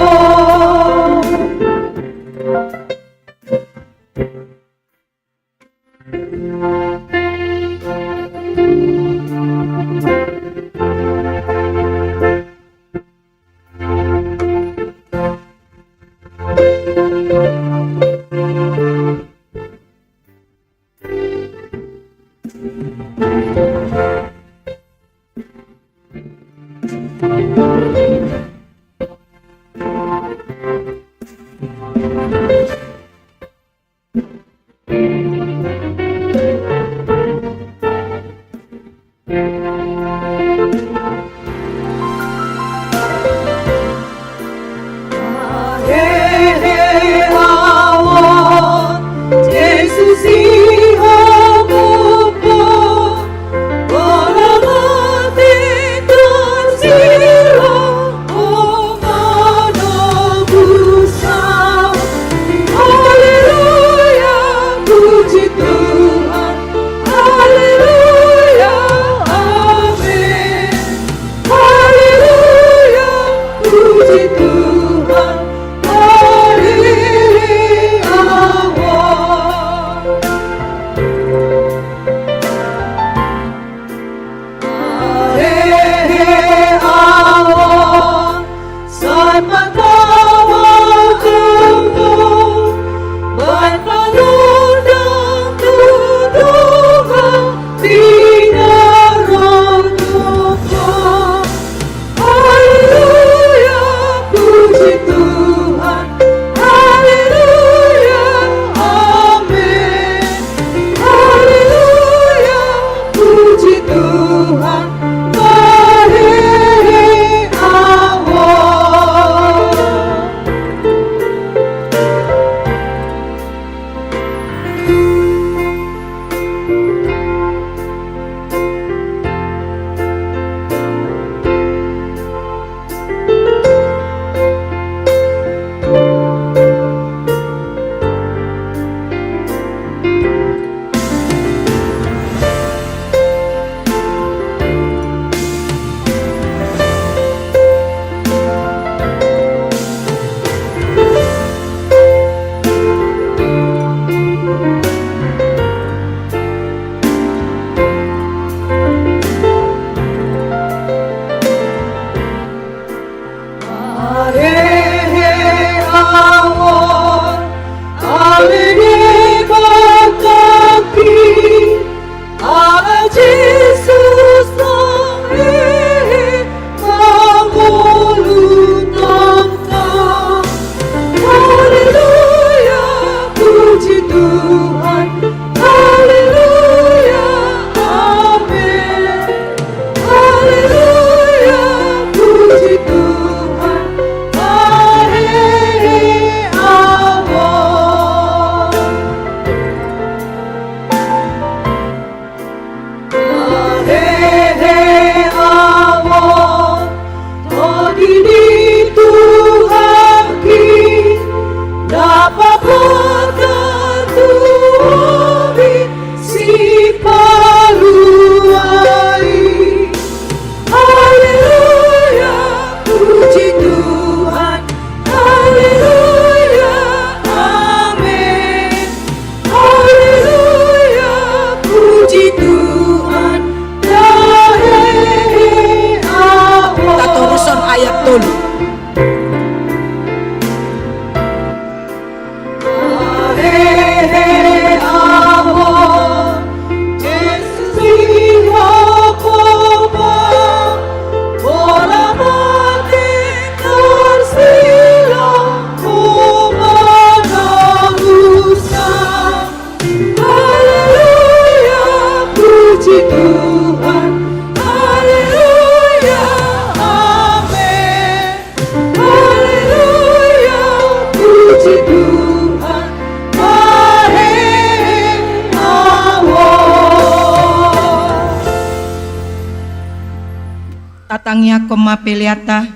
Tangiangkon ma peleanta.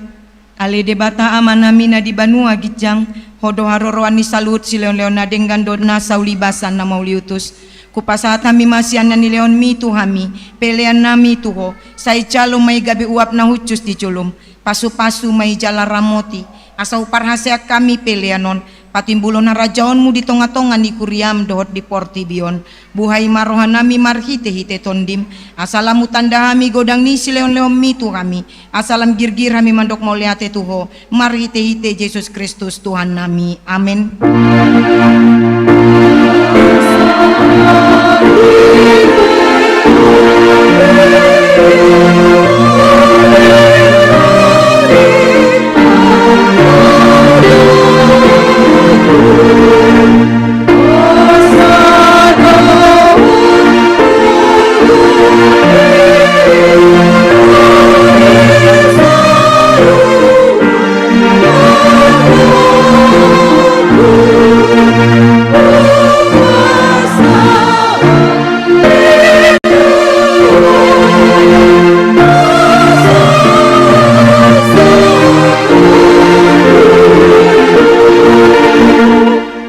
Ale Debata Amanami na di banua ginjang, Ho do haroroan ni saluhut silehonlehon na denggan dohot nasa ulibasan na mauliutus. Hupasahat hami ma sian na nilehonMi tu hami peleannami tu Ho, sai jalo ma i gabe uap na hushus di jolom. Pasupasu ma i jala ramoti, asa huparhaseang hami pelean on patimbulhon harajaonMu di tongatonga ni huriaM dohot di portibi on. Buhai ma rohanami marhitehite TondiM, asa lam hutanda hami godang ni silehonlehonMi tu hami, asa lam girgir hami mandok mauliate tu Ho, marhitehite Jesus Kristus Tuhannami. Amen.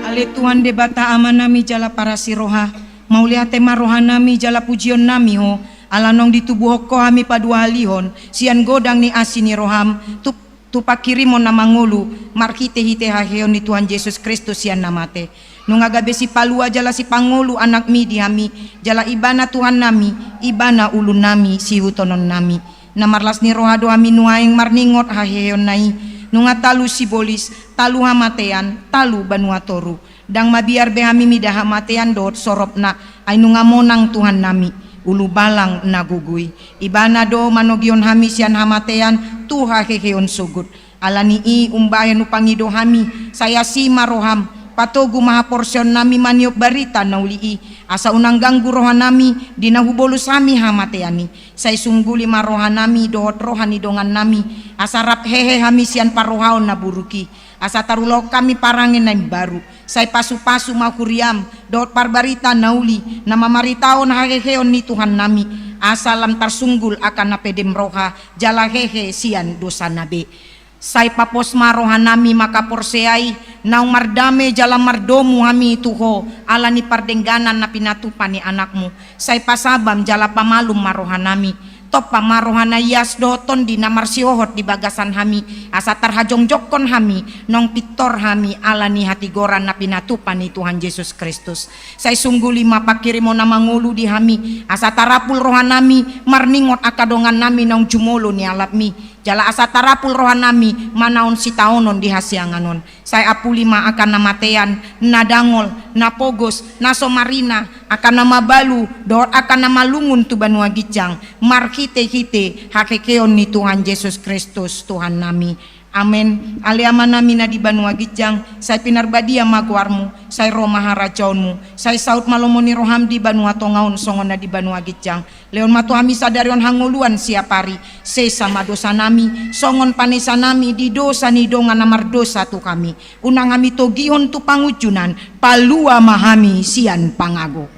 Ale Tuhan Debata Amanami jala parasi roha, mauliate ma rohanami jala pujionnami Ho, ala naung ditubuhon Ho hami paduahalihon sian godang ni asi ni rohaM, tu tu panghirimon na mangolu marhitehite haheheon ni Tuhan Jesus Kristus sian na mate. Nunga gabe sipalua jala sipangolu AnakMi di hami, jala Ibana Tuhannami, Ibana ulunami, sihutononnami. Na marlas ni roha do hami nuaeng marningot haheheonna i. Nunga talu sibolis, talu hamatean, talu banua toru. Ndang mabiar be hami mida hamatean dohot soropna, ai nunga monang Tuhannami, ulubalang na gogo i. Ibana do manogihon hami sian hamatean tu haheheon sogot. Ala ni i umbahen hupangido hami, sai asi ma rohaM, patogu ma haporseaonnami maniop barita na uli i, asa unang ganggu rohanami di na hubolus hami hamatean i. Sai sungguli ma rohanami dohot roha ni dongannami, asa rap hehe hami sian parrohaon na buruk i. Asa tarulahon hami parange na imbaru, sai pasupasu ma huriaM dohot parbarita na uli na mamaritahon haheheon ni Tuhannami, asa lam tarsunggul angka na pedem roha jala hehe sian dosana be. Sai papos ma rohanami mangkaporseai, naung mardame jala mardomu hami tu Ho ala ni pardengganan na pinatupa ni AnakMu. Sai pasabaM jala pamalum ma rohanami. Tompa ma roha na ias dohot tondi na marsihohot di bagasan hami, asa tarhajongjongkon hami naung pintor hami ala ni hatigoran na pinatupa ni Tuhan Jesus Kristus. Sai sungguli ma panghirimon na mangolu di hami, asa tarapul rohanami marningot angka dongannami naung jumolo nialapMi, jala asa tarapul rohanami manaon sitaonon di hasiangan on. Sai apuli ma angka na matean, na dangol, na pogos, na so marina, angka na mabalu, dohot angka na malungun tu banua ginjang, marhitehite haheheon ni Tuhan Jesus Kristus, Tuhannami. Amen. Ale Amanami na di banua ginjang, sai pinarbadia ma goarMu, sai ro ma harajaonMu, sai saut ma lomo ni rohaM di banua tonga on songon na di banua ginjang. Lehon ma tu hami sadari on hangoluan siapari, sesa ma dosanami, songon panesanami di dosa ni dongan na mardosa tu hami. Unang hami togihon tu pangunjunan, palua ma hami sian pangago.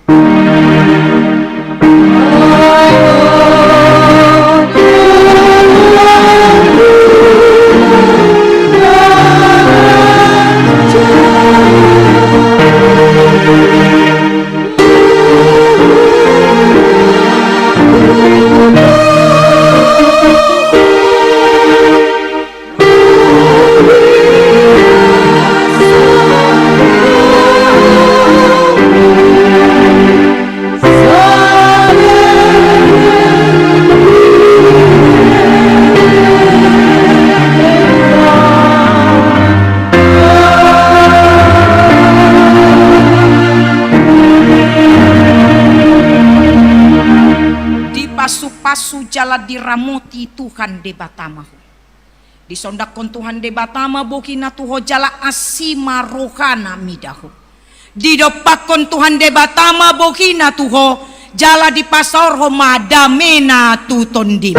Dipasupasu jala diramoti Tuhan Debata ma ho. Disondangkon Tuhan Debata ma bohina tu ho jala asi ma rohana mida ho. Didompakkon Tuhan Debata ma bohina tu ho, jala dipasaorhon ma damena tu tondim.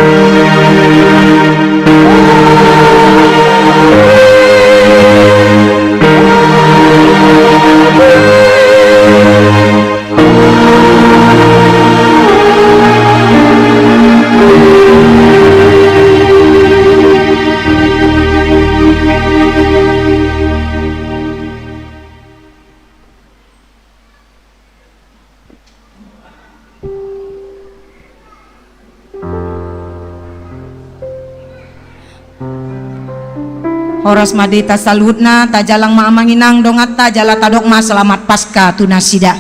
Horas ma di hita saluhutna, tajalang ma amang inang donganta jala tadok ma selamat Paska tu nasida.